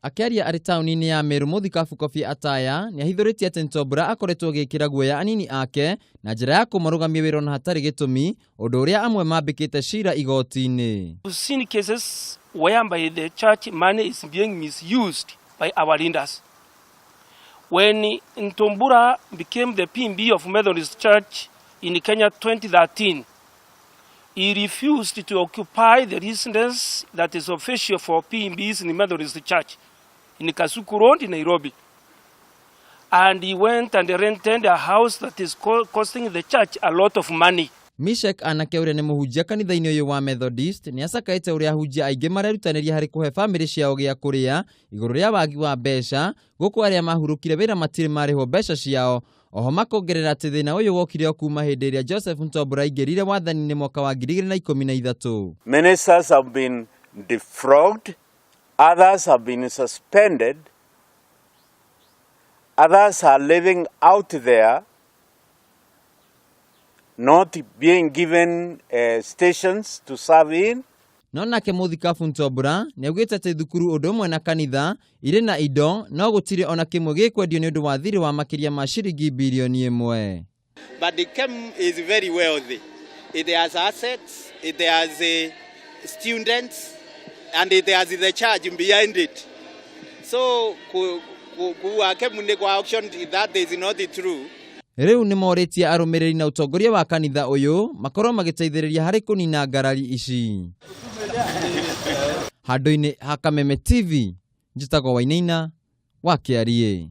Akĩaria arĩ taũni-inĩ ya Meru mũthikabu Kofi Ataya nĩ ahithũrĩtie atĩ Ntombura akoretwo agĩkĩra guoya anini ake na njĩra ya kũmarũgamia wĩra ona hatarĩ gĩtũmi, ũndũ ũrĩa amwe mambĩkĩte cira igoti-inĩ. We've seen cases whereby the church money is being misused by our leaders. When Ntombura became the PMB of Methodist Church in Kenya 2013, he refused to occupy the residence that is official for PMBs in Methodist Church in Kasuku Road in Nairobi. And he went and rented a house that is costing the church a lot of money. Mishek Anake ũrĩa nĩ mũhunjia kanitha-inĩ ũyũ wa Methodist nĩ acakaĩte ũrĩa ahunjia aingĩ marerutanĩria harĩ kũhe bamĩrĩ ciao gĩa kũrĩa igũrũ rĩa wagi wa mbeca gũkũ arĩa mahurũkire wĩra matirĩ marĩhwo mbeca ciao oho makongerera atĩ thĩna ũyũ wokire o kuma hĩndĩ ĩrĩa Joseph Ntombura aingĩrire wathani-inĩ mwaka wa 2013. Ministers have been defrocked, others have been suspended, others are living out there, not being given stations to serve in. No nake mũthikabu Ntombura nĩ augĩte atĩ thukuru ũndũ ũmwe na kanitha irĩ na indo no gũtirĩ ona kĩmwe gĩkwendio nĩ ũndũ wa thirĩ wa makĩria ma ciringi birioni ĩmwe. But the KEM is very wealthy. It has assets, it has students, and it has the church behind it. So kuwa KEM nĩ kwa auction, that is not true. Rĩu nĩ morĩtie arũmĩrĩri na ũtongoria wa kanitha ũyũ makorwo magĩteithĩrĩria harĩ kũnina ngarari ici. Handũ-inĩ ha Kameme TV, njĩtagwo Wainaina wa Kĩariĩ.